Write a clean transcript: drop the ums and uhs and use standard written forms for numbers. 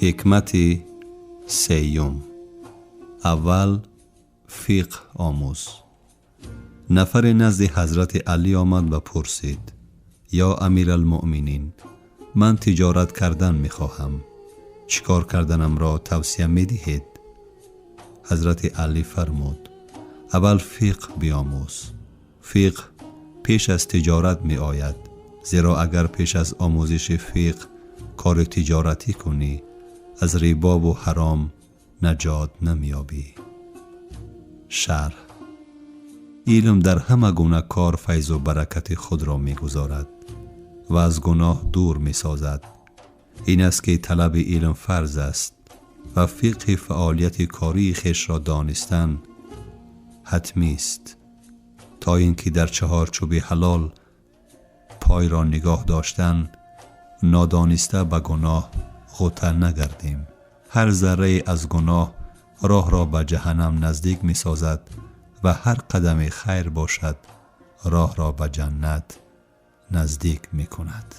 Ҳикмати сеюм: аввал фиқҳ омӯз. Нафаре назди Ҳазрати Алӣ омад ва пурсид: «Ё Амиралмуъминин, ман тиҷорат кардан мехоҳам. Чӣ кор карданамро тавсия медиҳед?» Ҳазрати Алӣ фармуд: «Аввал фиқҳ биомӯз. Фиқҳ пеш аз тиҷорат меояд, зеро агар пеш аз омӯзиши фиқҳ кори тиҷоратӣ кунӣ, аз рибову ҳаром наҷот намеёбӣ». Шарҳ: илм дар ҳама гуна кор файзу баракати худро мегузорад ва аз гуноҳ дур месозад. Ин аст ки талаби илм фарз аст ва фиқҳи фаъолияти кории хешро донистан ҳатмист, то ин ки дар чаҳорчӯби ҳалол пойро нигоҳ доштан, нодониста ба гуноҳ ғӯта нагардем. Ҳар заррае аз гуноҳ роҳро ба ҷаҳаннам наздик месозад ва ҳар қадами хайр бошад, роҳро ба ҷаннат наздик мекунад.